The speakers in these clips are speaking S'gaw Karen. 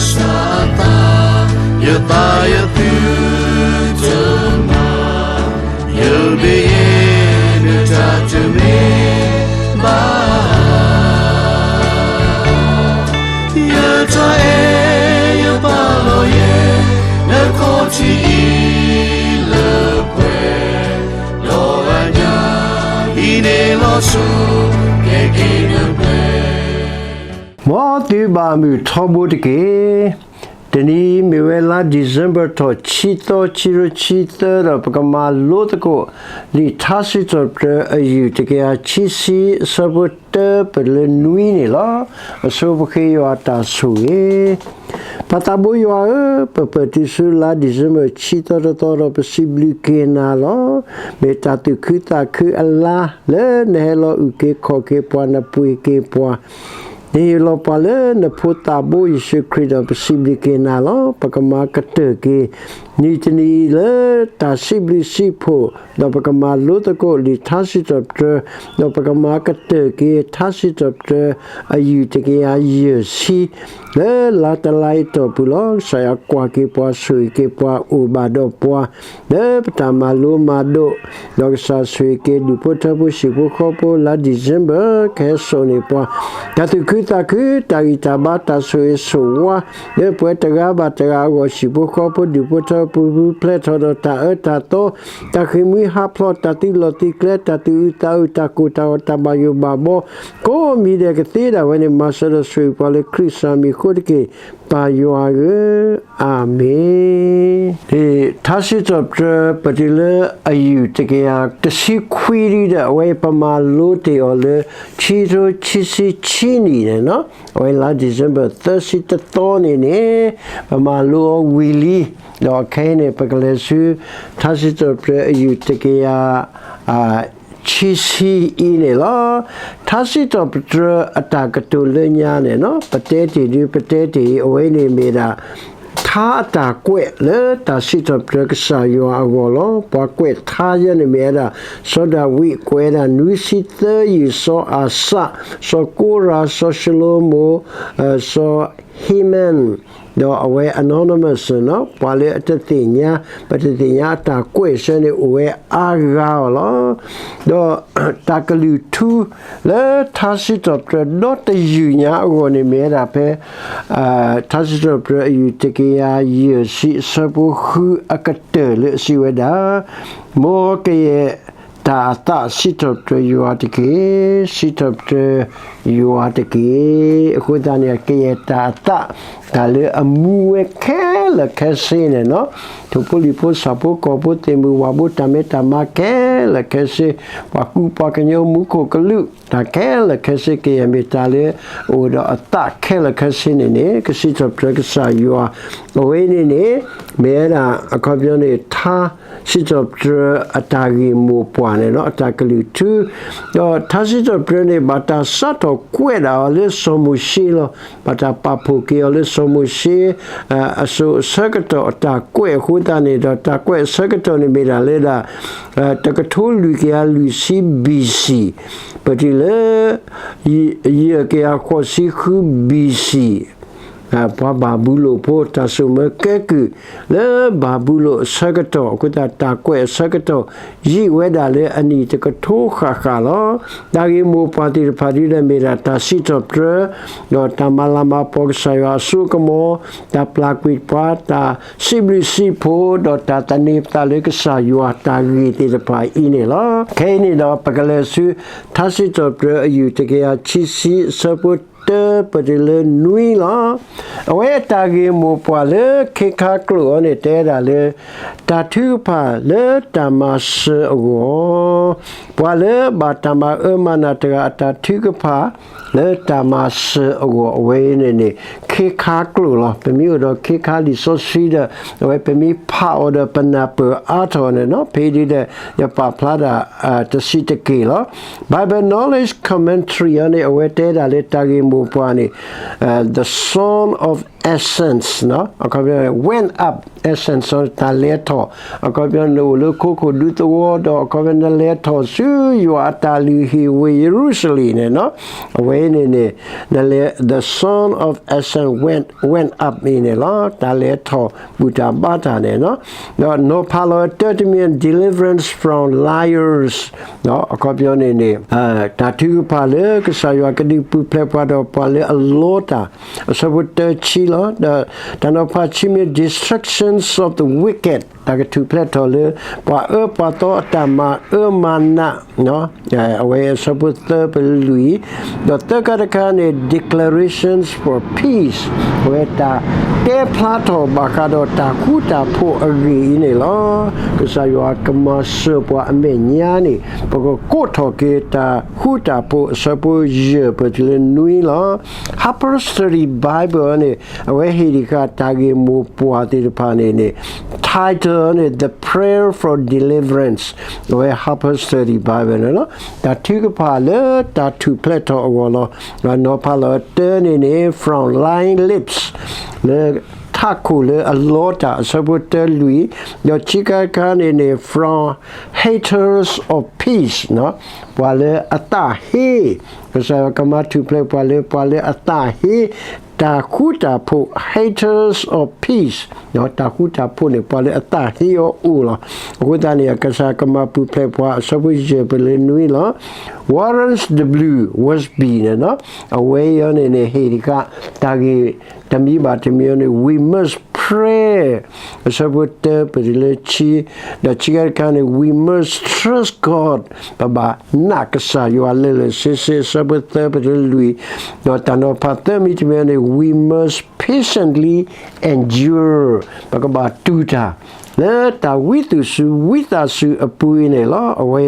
စးအသး, ယသးယသုတမၤ, ယမ့ၢ်ယတၢ်တမ့ၢ်ဘၣ်, ယတၢ်အဲၣ်ယပာ်လီၤယဲ, နခီၣ်ထံးအံၤလၢပှဲၤ, ဒီးအညၣ်အံၤန့ၣ်လီၤစိၤ, ကဲက့ၤနပှဲၤ မ်သုဘၣ်မုာ်ထီဘိတက့ၢ်. တနံၤအံၤမ့ၢ်ဝဲလါ December ထီၣ်ခံသီ ခံကထိခံဆံသၢ ဒီးပကမၤလိသကိး လံာ်ထါစံးထီၣ်ပတြၢၤအယုၢ် တကယၤခံဆံ အဆၢဖိတၢ ပတုၤလၢနွံန့ၣ်လီၤ. အဆိပဃ့ယွၤအတၢ်ဆိၣ်ဂ့ၤ. ပၢ်သးဘိယွၤဧၢ, ပပၢၢ်တုၤဆူလါ December ခံသီတသီဒီး ပစံးဘျုးက့ၤနၤလီၤ. မ့ၢ်တၢ်သူၣ်ခုသးခုအလါ လၢနဟဲလီၤအုၣ်က့ၤခီၣ်က့ၤပှၤ နပှ့ၤက့ၤပှၤ နဟ့ၣ်လီၤပှၤလၢနဖိသးဘိယ့ၣ်ၡူးခရံာ်ဒီး ပစံးဘျုးက့ၤနၤလီၤ. ပကမၤကတၢၢ်က့ၤ နံၤတနံၤအံၤလၢတၢ်စံးဘျုးစံးဖှိၣ်, ဒီးပကမၤလိသကိးလံာ်ထါစံးထီၣ်ပတြၢၤ, ဒီးပကမၤကတၢၢ်က့ၤ ထါစံးထီၣ်ပတြၢၤအယုၢ် တကယၤယဲၢ်ဆံ လၢလါတလါအံၤအတီၢ်ပူၤလီၤ. ကစၢ်ယွၤကွၢ်က့ၤပှၤ ဆိၣ်ဂ့ၤက့ၤပှၤ အိၣ်ဘၣ်ဒီးပှၤ လၢပတၢ်မၤလိမၤဒိး, ဒီးကစၢ်ဆိၣ်ဂ့ၤက့ၤဒူၣ်ဖိထၢဖိ ဟံၣ်ဖိဃီဖိ လါ December ကဟဲစိာ်န့ၢ်ပှၤ တၢ်သူၣ်ခုသးခု, တၢ်ဂံၢ်တၢ်ဘါ, တၢ်ဆိၣ်ဂ့ၤဆိၣ်ဝါ လၢပှၤတဂၤဘၣ်တဂၤအဂီၢ်, ဟံၣ်ဖိဃီဖိ ဒူၣ်ဖိထၢဖိ ပူၤဖျဲးထီၣ်ဒီးတၢ်အၢတၢ်သီ, တၢ်ဃ့ၢ်မှံဟးဖျိး, တၢ်သုးလီၢ်သုးကျဲ, တၢ်သူၣ်အုးသးအုး, တၢ်ကိၢ်တၢ်ဂီၤ, တၢ်ဘၣ်ယိၣ်ဘၣ်ဘီ, ကိးမံၤဒဲးကသ့ဒၣ်ဝဲန့ၣ် မၤစၢၤဒီးဆိၣ်ဂ့ၤပှၤလၢခရံာ်စၢ်မံၤအဃိတက့ၢ်. ပၢ်ယွၤဧၢ, အၤမ့ၣ်. ထါစံးထီၣ်ပတြၢၤ ပတုၤလၢအယုၢ်တကယၤတဆံခွံဒ်ဒီး အဝဲပမၤလိတ့ၢ်အီၤလၢ ခံကထိခံဆံခံနံၣ်န့ၣ်လီၤ. အဝဲလါ December သၢဆံတသီန့ၣ်န့ၣ် ပမၤလိအီၤဝံၤလံ, ဒီးခဲအံၤန့ၣ် ပကလဲၤဆူ ထါစံးထီၣ်ပတြၢၤအယုၢ်တကယၤ ခံဆံအံၤန့ၣ်လီၤ. ထါစံးထီၣ်ပတြၢၤအတၢ်ကတိၤလၢညါန့ၣ်လီၤ. ပတဲတ့ၢ်ဒု ပတဲတ့ၢ်အံၤ အဝဲန့ၣ်မ့ၢ်ဒၣ် ထါအတၢ်ကွဲးလၢတၢ်စံးထီၣ်ပတြၢၤကစၢ်ယွၤအဂီၢ်လီၤ. ပှၤကွဲးထါယဲန့ၣ်မ့ၢ်ဝဲဒၣ် စီၤဒၤဝံး ကွဲးဒၣ်နွံဆံသၢယုၢ်, စီၤအၤစၢ်, စီၤကိရၤ, စီၤၡလိၤမိၣ်, စီၤဟံမၢၣ်, ဒီးအဝဲ anonymous န့ၣ်လီၤ. ပှၤလၢအတသ့ၣ်ညါ, ပတသ့ၣ်ညါအတၢ်ကွဲးဆၢန့ၣ် အိၣ်ဝဲအါဂၤအီၤလီၤ. ဒီးတၢ်ကလုၢ်ထူ လၢထါစံးထီၣ်ပတြၢၤဒီတယုၢ်ညါအဂီၢ်န့ၣ်မ့ၢ်ဝဲဒၣ်ဖဲ ထါစံးထီၣ်ပတြၢၤအယုၢ်တကယၤယဲၢ်ဆံ အဆၢဖိဃုအကတၢၢ်လၢအစံးဝဲဒၣ်, မ်ကယဲၢ်တၢ်အသးစံးထီၣ်ပတြၢၤယွၤတက့ၢ်, စံးထီၣ်ပတြၢၤယွၤတက့ၢ်. အဃိသတးန့ၣ် ကယဲၢ်တၢ်အသး တၢ်လၢအမူဝဲခဲလၢာ်ခဲဆ့န့ၣ်လီၤ. ထိၣ်ဖိလံၣ်ဖိ ဆၣ်ဖိကီၢ်ဖိ သ့ၣ်မုၢ်ဝၣ်ဘိ တၢ်မဲတၢ်မါခဲလၢာ်ခဲဆ့, ပှၤကူပှၤကညီ မူခိၣ်ကလူး တၢ်ခဲလၢာ်ခဲဆ့ ကယဲၢ်မ့ၢ်တၢ်လၢအအိၣ်ဒီးအသးခဲလၢာ်ခဲဆ့န့ၣ်န့ၣ် ကစံးထီၣ်ပတြၢၤကစၢ်ယွၤ. အဝဲန့ၣ်န့ၣ် မ့ၢ်ဝဲဒၣ်အခီပညီန့ၣ် ထါစံးထီၣ်ပတြၢၤအတၢ်ဂ့ၢ်မိၢ်ပှၢ်န့ၣ်လီၤ, အတၢ်ကလုၢ်ထူ, ဒီးထါစံးထီၣ်ပတြၢၤန့ၣ် ဘၣ်တၢ်စးထီၣ်ကွဲးဒၣ်အီၤလၢစီၤမိၤၡ့လီၤ. ဘၣ်တၢ်ပာ်ဖှိၣ်က့ၤအီၤလၢစီၤမိၤၡ့ အစိၤအဆၢကတီၢ်အတၢ်ကွဲးအဃိသတးန့ၣ်ဒီး တၢ်ကွဲးအဆၢကတီၢ်န့ၣ်မ့ၢ်ဒၣ်လၢဒၣ် တကထိလွံၢ်ကယၤလွံၢ်ဆံ B C ပတုၤလၢ ယဲၢ်ကယၤဃိးဆံဃု B C ပှၤဘၤဘူလိၣ်ဖိ တၢ်စိာ်မၢကဲကုၢ် လၢဘၤဘူလိၣ်အဆၢကတီၢ် အဃိသတး တၢ်ကွဲးအဆၢကတီၢ် ယံာ်ဝဲဒၣ်လၢအနံၣ်တကထိဃၣ်ဃၣ်လီၤ. တၢ်ဂ့ၢ်မိၢ်ပှၢ်သ့ၣ်တဖၣ်ဒ်လဲၣ် မ့ၢ်ဒၣ်တၢ်စံးထီၣ်ပတြၢၤ ဒီးတၢ်မၤလၤမၤကပီၤကစၢ်ယွၤအစိကမီၤ, တၢ်ပျၢ်ကွံာ်ပှၤ, တၢ်စံးဘျုးစံးဖှိၣ်, ဒီးတၢ်သန့ၤပသးလၢကစၢ်ယွၤတၢ်ဂ့ၢ်သ့ၣ်တဖၣ်အံၤန့ၣ်လီၤ. ခဲအံၤန့ၣ်ဒီး ပကလဲၤဆူ ထါစံးထီၣ်ပတြၢၤအယုၢ်တကယၤခံဆံ အဆၢဖိတၢ ပတုၤလၢနွံလီၤ. အဝဲအတၢ်ဂ့ၢ်မိၢ်ပှၢ်လၢခ့ခါကျိာ်အီၤန့ၣ် တဲဒၣ်လၢ တၢ်ထုကဖၣ်လၢတၢ်မၤစၢၤအဂီၢ်, ပှၤလၢဘၣ်တၢ်မၤအၢမၤနးတဂၤအတၢ်ထုကဖၣ် လၢတၢ်မၤစၢၤအဂီၢ် အဝဲအံၤန့ၣ်န့ၣ် ခ့ခါကျိာ်လီၤ. ပမ့ၢ်အိၣ်ဒီးခ့ခါလံာ်စီဆှံဒီး အဝဲပမ့ၢ်ဖးအီၤဒီးပနၢ်ပၢၢ်အါထီၣ်န့ၣ်လီၤ. ဖဲဒ်ဒီး ယပာ်ဖျါဒၣ် တဆံးတက့ၢ်လီၤ. Bible Knowledge Commentary အံၤန့ၣ် အဝဲတဲဒၣ်လၢတၢ်ဂ့ၢ် တၢ်ဂ့ၢ်မိၢ်ပှၢ်န့ၣ် the son of Asaph အခီပညီ went up, Asaph တၢ်လဲၤထီၣ်, အခီပညီနအိၣ်လၢခိခိၣ်ဒူသဝီဒီး အခီပညီနလဲၤထီၣ်ဆူယွၤအတၢ်လုၢ်ဟံၣ်ဝ့ၢ်ယရူၤၡလ့ၣ်န့ၣ်, အဝဲအံၤန့ၣ်န့ၣ် နလဲၤ the son of Asaph went, went up အံၤန့ၣ်လီၤ. တၢ်လဲၤထီၣ်ဘူၣ်တၢ်ဘါတၢ်န့ၣ်, ဒီးနီၤဖးလီၤတၢတမံၤ deliverance from lions အခီပညီန့ၣ်န့ၣ် တၢ်ထုကဖၣ်လၢကစၢ်ယွၤကဒုးပူၤဖျဲးပှၤဒီးပှၤလၢအလီတၢ် အဆၢဖိတၢဆံလီၤ. ဒီးတၢ်နီၤဖးခံမံၤ destructions of the wicked တၢ်ကထူၣ်ဖျဲးထီၣ်လၢ ပှၤအၢပှၤသီအတၢ်မၤအၢမၤနး အဝဲအဆၢဖိသၢပလွံၢ်, ဒီးသၢခါတခါန့ၣ် declarations for peace အဝဲတၢ်တဲဖျါထီၣ်ဘၣ်ဃးဒီးတၢ်ဃူတၢ်ဖိးအဂ့ၢ်အံၤန့ၣ်လီၤ. ကစၢ်ယွၤကမၤစၢၤပှၤအမဲာ်ညါန့ၣ် ပကကိးထီၣ်က့ၤတၢ်ဃူတၢ်ဖိး အဆၢဖိယဲၢ်ပတုၤလၢနွံလီၤ. Harper's Study Bible န့ၣ် အဝဲဟ့ၣ်ဒံးဃာ်တၢ်ဂ့ၢ်မိၢ်ပှၢ်သ့ၣ်တဖၣ်န့ၣ်န့ၣ် title န့ၣ် The Prayer for Deliverance အဝဲ Harper's Study Bible န့ၣ်လီၤ. တၢ်ထုကဖၣ်လၢတၢ်ထူၣ်ဖျဲးထီၣ်အဂီၢ်လီၤ. နီၤဖးလီၤတၢန့ၣ်န့ၣ် from lying lips လၢထးခိၣ်လၢအလီတၢ် အဆၢဖိတၢလွံၢ်, ဒီးခံခါတခါန့ၣ်န့ၣ် from haters of peace ပှၤလၢအသးဟ့ ကစၢ်ယွၤကမၤထူၣ်ဖျဲးပှၤလၢပှၤလၢအသးဟ့ တၢ်ဃူတၢ်ဖိး haters of peace တၢ်ဃူတၢ်ဖိးန့ၣ် ပှၤလၢအသးဟ့အီၤအိၣ်လီၤ. အဃိသတးန့ၣ် ကစၢ်ကမၤပူၤဖျဲးပှၤ အဆၢဖိယဲၢ်ပတုၤလၢနွံလီၤ. Warren W Wiersbe န့ၣ် အဝဲအံၤန့ၣ်န့ၣ် ဟ့ၣ်ဒံးဃာ်တၢ်ဂ့ၢ်တမံၤဘၣ်တမံၤအံၤန့ၣ် we must pray အဆၢဖိတၢပတုၤလၢခံ, ဒီးခံခါတခါန့ၣ် we must trust God ပဘၣ်နာ်ကစၢ်ယွၤလၢာ်လၢာ်ဆ့ဆ့ အဆၢဖိသၢပတုၤလၢလွံၢ်, ဒီးတၢ်နီၤဖးသၢမံၤတမံၤန့ၣ် we must patiently endure ပကဘၣ်တူၢ်တၢ် လၢတၢ်ဝံသူၣ်စူၤဝံသးစူၤအပူၤအံၤန့ၣ်လီၤ. အဝဲ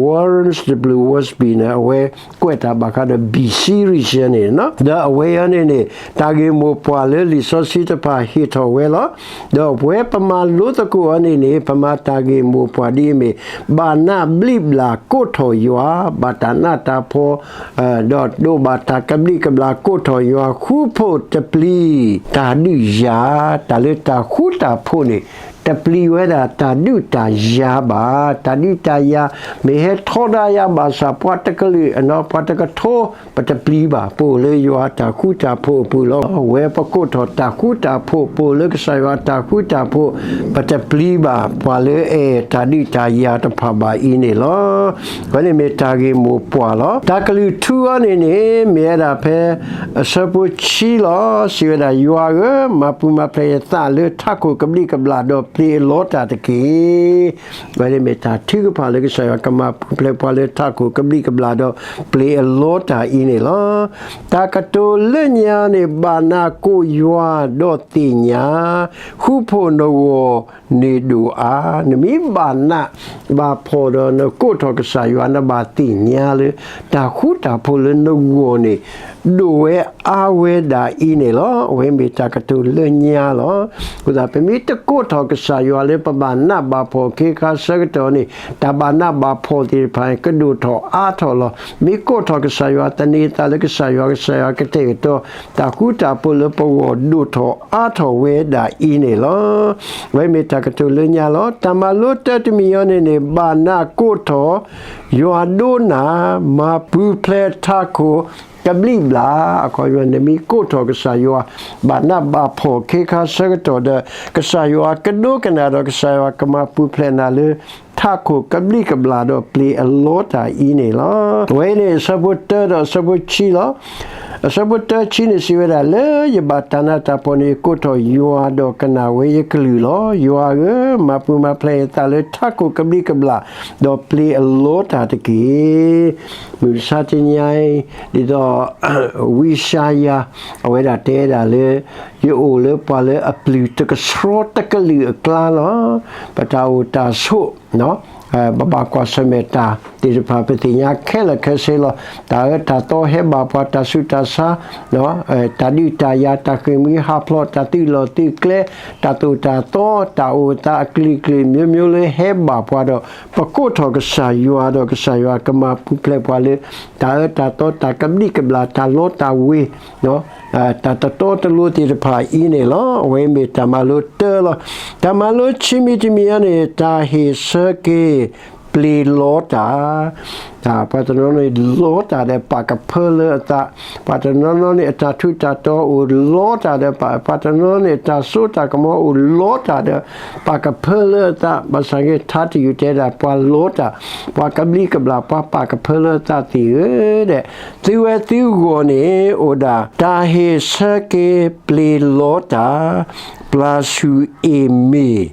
Warren W Wiersbe န့ၣ် အဝဲကွဲးတၢ်ဘၣ်ဃးဒီး be serious န့ၣ်, ဒီးအဝဲအံၤန့ၣ်န့ၣ် တၢ်ဂ့ၢ်မိၢ်ပှၢ်လၢလံာ်စီဆှံတဖၣ်ဟ့ၣ်ထီၣ်ဝဲလီၤ. ဒီးပဝဲပမၤလိသကိးအီၤန့ၣ်န့ၣ် ပမၤတၢ်ဂ့ၢ်မိၢ်ပှၢ်ဒ်အမ့ၢ် ဘၣ်နးဘျံးဘျးကိးထီၣ်ယွၤ, ဘၣ်တၢ်နးတၢ်ဖှီၣ် ဒီးဒိးဘၣ်တၢ်ကဘျံးကဘျၣ်ကိးထီၣ်ယွၤ ဃူဖိးတပျံၤ တၢ်ဒုးယၤ, တၢ်လၢတၢ်ဃူတၢ်ဖိးန့ၣ် တပျံၤဝဲဒၣ်တၢ်ဒုးတၢ်ယၤဘၣ်. တၢ်ဒုးတၢ်ယၤ မ့ၢ်ဟဲထီဒါယၤဘၣ်ဆၣ် ပှၤတကလုာ်အနီၢ် ပှၤတကထိ ပတပျံၤဘၣ်. ပအိၣ်လၢယွၤအတၢ်ဃူတၢ်ဖိးအပူၤလီၤ. အဝဲပကိးထီၣ်တၢ်ဃူတၢ်ဖိး ပအိၣ်လၢကစၢ်ယွၤအတၢ်ဃူတၢ်ဖိး ပတပျံၤဘၣ် ပှၤလၢအအဲၣ်တၢ်ဒုးတၢ်ယၤတဖၣ်ဘၣ်အံၤန့ၣ်လီၤ. အဝဲန့ၣ်မ့ၢ်တၢ်ဂ့ၢ်မိၢ်ပှၢ်လီၤ. တၢ်ကလုၢ်ထူအီၤန့ၣ်န့ၣ် မ့ၢ်ဝဲဒၣ်ဖဲအဆၢဖိဆံလီၤ. စံးဝဲဒၣ် ယွၤဧၢ, မၤပူၤမၤဖျဲးယသးလၢထးခိၣ်ကဘျံးကဘျၣ် ဒီးပျ့ၤအလီတၢ်တက့ၢ်. အဝဲန့ၣ်မ့ၢ်တၢ်ထုကဖၣ်လၢကစၢ်ယွၤကမၤပူၤဖျဲးပှၤလၢထးခိၣ်ကဘျံးကဘျၣ် ဒီးပျ့ၤအလီတၢ်အံၤန့ၣ်လီၤ. တၢ်ကတိၤလၢညါန့ၣ် ဘၣ်နးကိးယွၤဒီးသ့ၣ်ညါ, ဃူဖိးနဂီၢ်န့ၣ်ဒိၣ်အါ. နမ့ၢ်ဘၣ်နးဘၣ်ဖှီၣ်ဒီးနကိးထီၣ်ကစၢ်ယွၤ နဘၣ်သ့ၣ်ညါလၢ တၢ်ဃူတၢ်ဖိးလၢနဂီၢ်န့ၣ် ဒိၣ်ဝဲအါဝဲဒၣ်အံၤန့ၣ်လီၤ. အဝဲမ့ၢ်တၢ်ကတိၤလၢညါလီၤ. အဃိသတး ပမ့ၢ်တကိးထီၣ်ကစၢ်ယွၤလၢပဘၣ်နးဘၣ်ဖှီၣ်အခ့အခါဆၢကတီၢ်န့ၣ် တၢ်ဘၣ်နးဘၣ်ဖှီၣ်သ့ၣ်တဖၣ် ကဒိၣ်ထီၣ်အါထီၣ်လီၤ. မ့ၢ်ကိးထီၣ်ကစၢ်ယွၤ သန့ၤသးလၢကစၢ်ယွၤ ကစၢ်ယွၤကတဲာ်ကတီၤ တၢ်ဃူတၢ်ဖိးလၢပဂီၢ်ဒိၣ်ထီၣ်အါထီၣ်ဝဲဒၣ်အံၤန့ၣ်လီၤ. အဝဲမ့ၢ်တၢ်ကတိၤလၢညါလီၤ. တၢ်မၤလိတၢတမံၤအံၤန့ၣ်န့ၣ် ဘၣ်နးကိးထီၣ် ယွၤဒိကနၣ် မၤပူၤဖျဲးထးခိၣ်ကဘျံးကဘျၣ်. အခီပညီ နမ့ၢ်ကိးထီၣ်ကစၢ်ယွၤ ဘၣ်နးဘၣ်ဖှီၣ်အခ့အခါဆၢကတီၢ်ဒီး ကစၢ်ယွၤကဒိကနၣ်ဒီး ကစၢ်ယွၤကမၤပူၤဖျဲးနၤလၢ ထးခိၣ်ကဘျံးကဘျၣ်ဒီးပျ့ၤအလီတၢ်အံၤန့ၣ်လီၤ. အဝဲန့ၣ်အဆၢဖိတၢဒီးအဆၢဖိဆံလီၤ. အဆၢဖိတၢဆံန့ၣ်စံးဝဲဒၣ် လၢယဘၣ်တၢ်နးတၢ်ဖှီၣ်န့ၣ် ယကိးထီၣ်ယွၤဒီးကနၣ်ဝဲယကလုၢ်လီၤ. ယွၤဧၢ, မၤပူၤမၤဖျဲးယသးလၢထးခိၣ်ကဘျံးကဘျၣ် ဒီးပျ့ၤအလီတၢ်တက့ၢ်. မုၢ်မဆါတနံၤအံၤ ဒ်သိး ဝံယၡါယၤ အဝဲဒၣ်တဲဒၣ်လၢ ယအိၣ်လၢပှၤလၢအပျုၢ်တကဆှီတကလုာ်အကျါလီၤ. ပတၢ်အိၣ်တၢ်ဆိး ပဘၣ်ကွၢ်ဆၢၣ်မဲာ်တၢ်သ့ၣ်တဖၣ် ပသ့ၣ်ညါခဲလၢာ်ခဲဆ့လီၤ. တၢ်အၢတၢ်သီဟဲဘၣ်ပှၤ, တၢ်ဆူးတၢ်ဆါ, တၢ်ဒုးတၢ်ယၤ, တၢ်ဃ့ၢ်မှံဟးဖျိး, တၢ်သုးလီၢ်သုးကျဲ, တၢ်သိၣ်တၢ်သီ, တၢ်အိၣ်သးအကလုာ်ကလုာ် မျိုးမျိုးလၢဟဲဘၣ်ပှၤဒီး ပကိးထီၣ်ကစၢ်ယွၤဒီး ကစၢ်ယွၤကမၤပူၤဖျဲးပှၤလၢ တၢ်အၢတၢ်သီ တၢ်ကဘျံးကဘျၣ်, တၢ်လီတၢ်ဝ့ၤ တၢ်တတီတလိၤသ့ၣ်တဖၣ်အံၤန့ၣ်လီၤ. အဝဲမ့ၢ်တၢ်မၤလိတၢလီၤ. တၢ်မၤလိခံမံၤတမံၤအံၤန့ၣ် တၢ်ဟ့ၣ်ဆၢက့ၤ ပျ့ၤလီတၢ်, ပှၤတနီၤနီၤန့ၣ် လီတၢ်ဒီးပာ်ကဖၢလၢအသး, ပှၤတနီၤနီၤန့ၣ် အတၢ်ထူးတၢ်တီၤအိၣ်လီတၢ်ဒီးပာ်, ပှၤတနီၤနီၤန့ၣ် အတၢ်စိတၢ်ကမီၤအိၣ်လီတၢ်ဒီး ပာ်ကဖၢလၢအသး, ဘၣ်ဆၣ်က့ ထါတယုၢ်တဲဒၣ် ပှၤလီတၢ်, ပှၤကဘျံးကဘျၣ်, ပှၤပာ်ကဖၢလၢအသးသ့ၣ်ဧၢ, ဒီး သုဝဲသုဂီၢ်န့ၣ်အိၣ်ဒၣ် တၢ်ဟ့ၣ်ဆၢက့ၤပျ့ၤလီတၢ်, ပျၢ်ဆူၣ်အ့ၣ်မ့ၢ်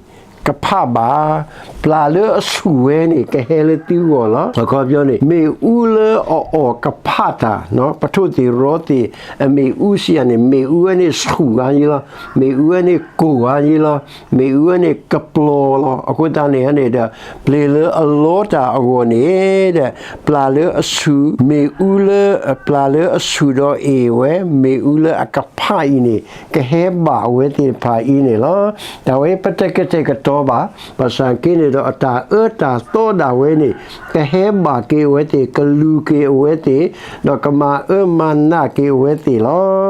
ကဖးဘၣ်, ပျၢ်လၢအဆူၣ်ဝဲန့ၣ် ကဟဲလၢသုဂီၢ်လီၤ. အခီပညီန့ၣ် မ့ၣ်အူလၢအအီၣ်ကဖးတၢ်, ပထိၣ်သ့ၣ်ရီသ့ၣ် အမ့ၣ်အူစံးယၤန့ၣ် မ့ၣ်အူဝဲန့ၣ်ဆူၣ်ဂၤယံၤလီၤ, မ့ၣ်အူဝဲန့ၣ်ကိၢ်ဂၤယံၤလီၤ, မ့ၣ်အူဝဲန့ၣ်ကပျီၤလီၤ. အဃိသတးန့ၣ်န့ၣ်ဒီး ပျ့ၤလၢအလီတၢ်အဂီၢ်န့ၣ်ဒီး ပျၢ်လၢအဆူၣ်, မ့ၣ်အူလၢ ပျၢ်လၢအဆူၣ်ဒီးအ့ၣ်ဝဲ မ့ၣ်အူလၢအကဖးအံၤန့ၣ် ကဟဲဘၣ်အဝဲသ့ၣ်တဖၣ်အံၤန့ၣ်လီၤ. တၢ်ဝဲပတကတဲာ်ကတီၤဘၣ်, ဘၣ်ဆၣ်က့န့ၣ်ဒီး အတၢ်အၢတၢ်သီဒၣ်ဝဲန့ၣ် ကဟဲဘၣ်က့ၤအဝဲသ့ၣ်, ကလူၤက့ၤအဝဲသ့ၣ်, ဒီးကမၤအၢမၤနးက့ၤအဝဲသ့ၣ်လီၤ.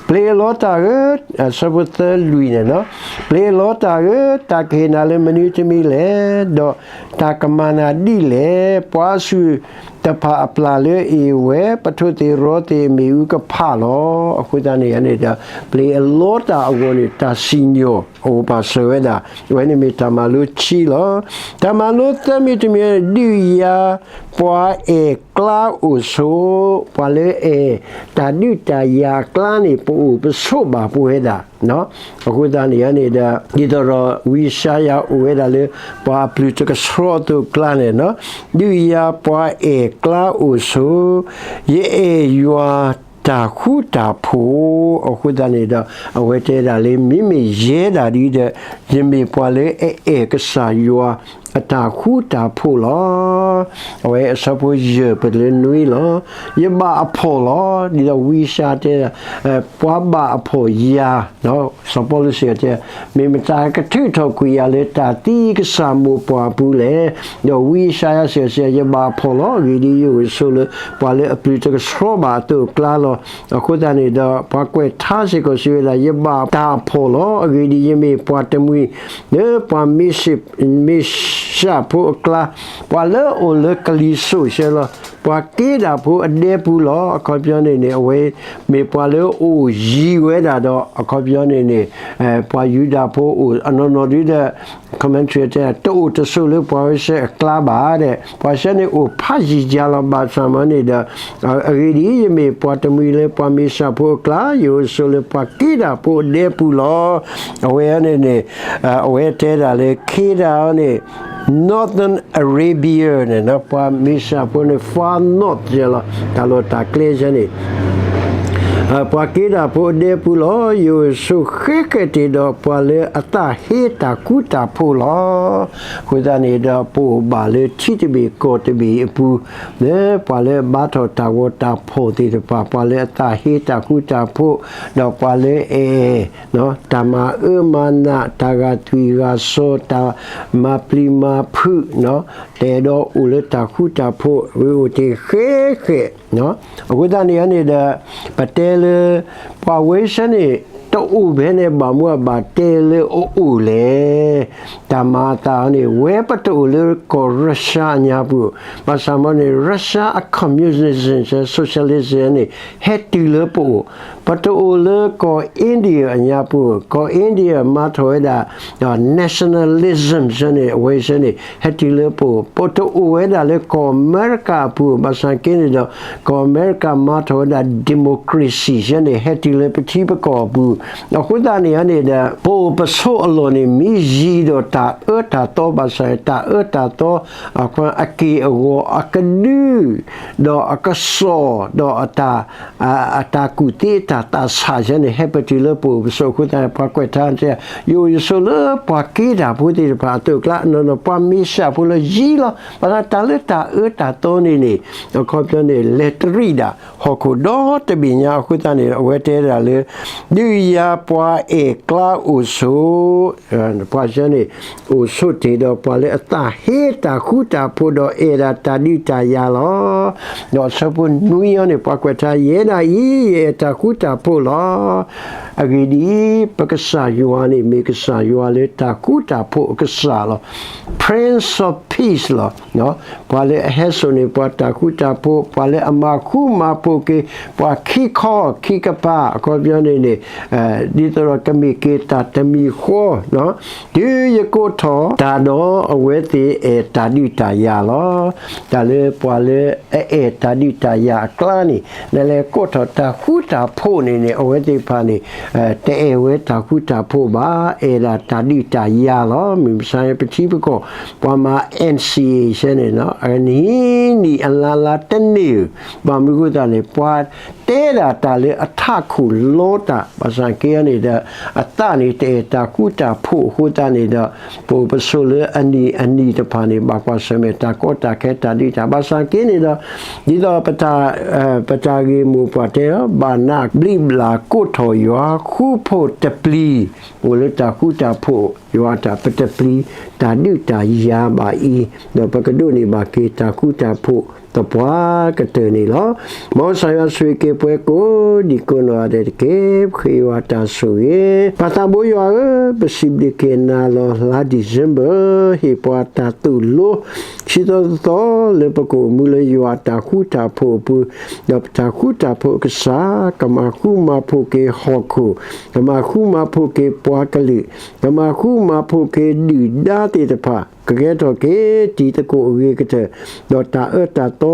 ပျ့ၤအလီတၢ်ဧၢ, အဆၢဖိသၢလွံၢ်န့ၣ်လီၤ. ပျ့ၤအလီတၢ်ဧၢ, တၢ်ကဟ့ၣ်နၤလၢမနုၤတမံၤလဲၣ်, ဒီးတၢ်ကမၤနၤဒ်လဲၣ်. ပှၤဆူၣ်တဖၣ်အပျၢ်လၢအ့ၣ်ဝဲ, ပထိၣ်သ့ၣ်ရီသ့ၣ်အမ့ၣ်အူကဖးလီၤ. အဃိသတးန့ၣ်န့ၣ်ဒီး ပျ့ၤအလီတၢ်အဂီၢ်န့ၣ် တၢ်စံၣ်ညီၣ်အအိၣ်ပာ်စၢၤဝဲဒၣ်, အဝဲန့ၣ်မ့ၢ်တၢ်မၤလိခံလီၤ. တၢ်မၤလိသၢမံၤတမံၤ, ဒုးယၤပှၤအဲၣ်ကျါအိၣ်ဆိး, ပှၤလၢအဲၣ်တၢ်ဒုးတၢ်ယၤအကျါန့ၣ် ပအိၣ်ပဆိးဘၣ်ပဝဲဒၣ် အဃိသတးန့ၣ်န့ၣ်ဒီး ဒ်သိးဒီးဝံယၡါယၤအိၣ်ဝဲဒၣ်လၢ ပှၤအပျုၤတကဆှီအသိးအကျါန့ၣ်, ဒုးယၤပှၤအဲၣ်ကျါအိၣ်ဆိး, ယအဲၣ်ယွၤတၢ်ဃူတၢ်ဖိး, အဃိသတးန့ၣ်ဒီး အဝဲတဲဒၣ်လၢ မ့မ့ၢ်ယဲဒၣ်ဒ်ဒီး ယမ့ၢ်ပှၤလၢအအဲၣ်ကစၢ်ယွၤအတၢ်ဃူတၢ်ဖိးလီၤ. အဝဲအဆၢဖိယဲၢ်ပလၢနွံလီၤ. ယဘၣ်အဖှီၣ်လီၤ, ဒ်သိးဝံယၡါယၤတဲဒၣ် ပှၤဘၣ်အဖှီၣ်ယၤ, စီၤပီလူးစံးတဲ, မ့ၢ်မတၤကထုးထီၣ်ကွံာ်ယၤလၢတၢ်သံကစၢ်မိၢ်ပှၢ်အပူၤလဲၣ်. ဒီးဝံယၡါယၤစံး, ယဘၣ်အဖှီၣ်လီၤ, အဂ့ၢ်ဒ်အံၤ ယအိၣ်ဆိးလၢပှၤလၢအပျုၤတကဆှီဘၣ်အသိးအကျါလီၤ. အဃိသတးန့ၣ်ဒီး ပှၤကွဲးထါစ့ၢ်ကီးစံးဝဲဒၣ်, ယဘၣ်တၢ်အဖှီၣ်လီၤ, အဂ့ၢ်ဒ်အံၤ ယမ့ၢ်ပှၤတမှံၤ လၢပှၤမ့ၡၢၣ်, မ့ၡၢၣ်ဖိအကျါ, ပှၤလၢအအိၣ်လၢကလံၤစိးဆၢလီၤ, ပှၤက့ဒၣ်ဖိအဒဲပူၤလီၤ. အခီပညီန့ၣ်န့ၣ် အဝဲမ့ၢ်ပှၤလၢအအိၣ်ယံၤဝဲဒၣ်ဒီး အခီပညီန့ၣ်န့ၣ် ပှၤယူဒၤဖိအိၣ်အနီၢ်နီၢ်ဒ်ဒီး commentary တဲ တအိၣ်တဆိးလၢပှၤဝဲဆၢအကျါဘၣ်ဒီး ပှၤဆၢန့ၣ်အိၣ်ဖးယံၤယၤလီၤ. ဘၣ်ဆၣ်မ့ၢ်န့ၣ်ဒီး အဂ့ၢ်ဒ်အံၤ, ယမ့ၢ်ပှၤတမှံၤလၢပှၤမ့ၡၢၣ်ဖိအကျါ, ယအိၣ်ဆိးလၢပှၤက့ဒၣ်ဖိအဒဲပူၤလီၤ. အဝဲန့ၣ်န့ၣ် အဝဲတဲဒၣ်လၢ က့ဒၣ်န့ၣ် Northern Arabia န့ၣ် ပှၤမ့ၡၢၣ်ဖိန့ၣ် far north ယဲလီၤ, တၢ်လီၢ်တၢ်ကျဲဆၢန့ၣ် ပှၤက့ဒၣ်ဖိအဒဲပူၤလီၤ. ယအိၣ်ဆိးဃဲဃဲတ့ၢ်ဒီးပှၤလၢအသးဟ့တၢ်ဃူတၢ်ဖိးလီၤ. အဃိသတးန့ၣ်ဒီး ပအိၣ်ဘၣ်လၢထံတဘ့ၣ်ကီၢ်တဘ့ၣ်အပူၤ, လၢပှၤလၢအဘါထီၣ်တၢ်ဂီၤတၢ်ဖီၣ်သ့ၣ်တဖၣ်, ပှၤလၢအသးဟ့တၢ်ဃူတၢ်ဖိး, ဒီးပှၤလၢအအဲၣ် တၢ်မၤအၢမၤနး, တၢ်ဂာ်သွံၣ်ဂာ်စီၤ, တၢ်မၤပျံၤမၤဖုး, တအဲၣ်ဒိးအိၣ်လၢတၢ်ဃူတၢ်ဖိး, ဝဲအိၣ်တ့ၢ်ဃဲဃဲ. အဃိသတးန့ၣ်န့ၣ်ဒီး ပတဲလၢ ပှၤဝဲဆၢန့ၣ် တအိၣ်ဖဲန့ၣ်ဘၣ်မူဘၣ်တဲလၢအအိၣ်လဲၣ်. တၢ်မၤအသးန့ၣ် ဝဲပတအိၣ်လၢကီၢ် Russia အညါပူၤ, ဘၣ်ဆၣ်မ့ၢ်န့ၣ် Russia အ communism, socialism န့ၣ် ဟဲတုၤလၢပအိၣ်, ပတအိၣ်လၢကီၢ် India အညါပူၤ, ကီၢ် India မၤထီၣ်ဝဲဒၣ် nationalism ဆၢန့ၣ် အဝဲဆၢန့ၣ် ဟဲတုၤလၢပအိၣ်, ပတအိၣ်ဝဲဒၣ်လၢကီၢ်အမဲရကၤအပူၤ, ဘၣ်ဆၣ်က့န့ၣ်ဒီး ကီၢ်အမဲရကၤမၤထီၣ်ဝဲဒၣ် democracy ဆၢန့ၣ် ဟဲတုၤလၢပထံပကီၢ်အပူၤ, အဃိသတးန့ၣ်န့ၣ်ဒီး ပအိၣ်ပဆိးအလီၢ်န့ၣ် မ့ၢ်ယံၤဒီး တၢ်အၢတၢ်သီဘၣ်ဆၣ် တၢ်အၢတၢ်သီ အက့ၢ်အဂီၤ အကဒု ဒီးအကစီၣ် ဒီး အတၢ်ကူၣ်သ့အတၢ်သးဆးယဲန့ၣ် ဟဲပတုာ်လၢပအိၣ်ပဆိးအဃိသတးန့ၣ် ပှၤကွဲးထါ ယအိၣ်ယဆိးလၢပှၤက့တၢ်ဖိသ့ၣ်တဖၣ်အသိးအကျါ နီၢ်နီၢ် ပှၤမ့ၢ်စၢ်ဖိလၢယံၤလီၤ. ဘၣ်ဆၣ်တၢ်လၢတၢ်အၢတၢ်သီန့ၣ်န့ၣ် အခီပညီန့ၣ် လဲၤတရံးဒၣ်ဟီၣ်ခိၣ်ဒီတဘ့ၣ်ညါအဃိသတးန့ၣ် အဝဲတဲဒၣ်လၢ ဒုးယၤပှၤအဲၣ်ကျါအိၣ်ဆိး ပှၤယဲန့ၣ် အိၣ်ဆိးတ့ၢ်ဒီးပှၤလၢအသးဟ့တၢ်ဃူတၢ်ဖိးဒီးအဲၣ်ဒၣ်တၢ်ဒုးတၢ်ယၤလီၤ. ဒီးအဆၢဖိနွံအံၤန့ၣ် ပှၤကွဲးထါ ယဲဒၣ်အံၤ ယအဲၣ်တၢ်ဃူတၢ်ဖိးလီၤ. အဂ့ၢ်ဒ်အံၤ, ပကစၢ်ယွၤန့ၣ် မ့ၢ်ကစၢ်ယွၤလၢတၢ်ဃူတၢ်ဖိးအကစၢ်လီၤ. Prince of Peace လီၤ. ပှၤလၢအဟဲစိာ်န့ၢ်ပှၤတၢ်ဃူတၢ်ဖိး, ပှၤလၢအမၤဃူမၤဖိးက့ၤ ပှၤခံခီခံကပၤ အခီပညီန့ၣ်န့ၣ် ဒ်သိးဒီးကမ့ၢ်က့ၤတၢ်တမံၤဃီ တုၤယကိးထီၣ်တၢ်ဒီး အဝဲသ့ၣ်အဲၣ်တၢ်ဒုးတၢ်ယၤလီၤ. တၢ်လၢပှၤလၢအအဲၣ်တၢ်ဒုးတၢ်ယၤအကျါန့ၣ် နလဲၤကိးထီၣ်တၢ်ဃူတၢ်ဖိးန့ၣ်န့ၣ် အဝဲသ့ၣ်တဖၣ်န့ၣ် တအဲၣ်ဝဲတၢ်ဃူတၢ်ဖိးဘၣ်, အဲၣ်ဒၣ်တၢ်ဒုးတၢ်ယၤလီၤ. မုၢ်မဆါပထံပကီၢ် ပှၤမၤ N C A ဆဲန့ၣ် အနံၤနံၤအလါလါတန့ၢ်ဧိၤ, ဘၣ်မနုၤအဃိသတးန့ၣ် ပှၤတဲဒၣ်တၢ်လၢအထးခိၣ်လီတၢ် ဘၣ်ဆၣ်က့န့ၣ်ဒီး အသးန့ၣ် တအဲၣ်တၢ်ဃူတၢ်ဖိးအဃိသတးန့ၣ်ဒီး ပအိၣ်ပဆိးလၢအနံၤအနံၤတဖၣ်န့ၣ် ဘၣ်ကွၢ်ဆၢၣ်မဲာ်တၢ်ကီတၢ်ခဲတၢ်ဒုးတၢ် ဘၣ်ဆၣ်က့န့ၣ်ဒီး ဒ်သိး ပတၢ်ဂ့ၢ်မိၢ်ပှၢ်တဲလီၤ ဘၣ်နးဘျံးဘျးကိးထီၣ်ယွၤ ဃူဖိးတပျံၤ အိၣ်လၢတၢ်ဃူတၢ်ဖိးယွၤတၢ် ပတပျံၤတၢ်ဒုးတၢ်ယၤဘၣ်အံၤ ဒီးပကဒိးန့ၢ်ဘၣ်က့ၤတၢ်ဃူတၢ်ဖိးသပှၢ်ကတၢၢ်န့ၣ်လီၤ. မ်ကစၢ်ယွၤဆိၣ်ဂ့ၤက့ၤပှၤကိးဒံကိးနီၢ်ဂၤဒဲးတက့ၢ်. ပဃ့ယွၤတၢ်ဆိၣ်ဂ့ၤ, ပၢ်သးဘိယွၤဧၢ, ပစံးဘျုးက့ၤနၤလီၤလါ December ဟ့ၣ်ပှၤတၢ်သိၣ်လိ ဆံသီသီသီလၢပကအိၣ်မူလၢယွၤအတၢ်ဃူတၢ်ဖိးအပူၤ, ဒီးပတၢ်ဃူတၢ်ဖိးအကစၢ် ကမၤဃူမၤဖိးက့ၤဟီၣ်ခိၣ်, ကမၤဃူမၤဖိးက့ၤပှၤကလုာ်, ကမၤဃူမၤဖိးက့ၤဒုၣ်ဒါသ့ၣ်တဖၣ်, ကကဲထီၣ်က့ၤတံၤသကိးအဂ့ၤကတၢၢ်, ဒီးတၢ်အၢတၢ်သီ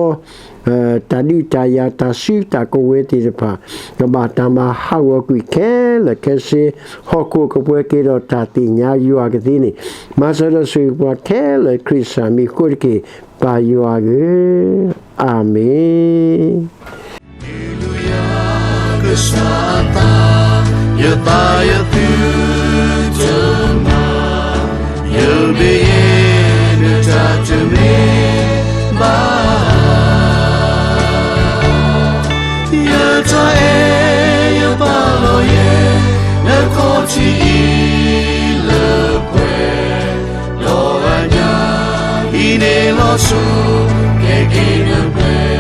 တၢ်ဒုးတၢ်ယၤ တၢ်စုတၢ်ကဝဲၤသ့ၣ်တဖၣ် ကဘၣ်တၢ်မၤဟးဂီၤကွံာ်ခဲလၢာ်ခဲဆ့, ဟီၣ်ခိၣ်ကပှဲၤက့ၤဒီးတၢ်သ့ၣ်ညါယွၤကသ့န့ၣ်, မၤစၢၤဒီးဆိၣ်ဂ့ၤပှၤခဲလၢာ် ခရံာ်ကစၢ်မံၤအဃိတက့ၢ်, ပၢ်ယွၤဧၢ, အၤမ့ၣ်. ယသးယသုတမၤ, ယမ့ၢ်ယဲနတၢ်တမ့ၢ်ဘၣ်. ယတၢ်အဲၣ်ယပာ်လီၤယဲ နခီၣ်ထံးအံၤလၢပှဲၤ ဒီးအညါ ဟံးန့ၢ်လီၤဆူ ကဲက့ၤနပှဲၤ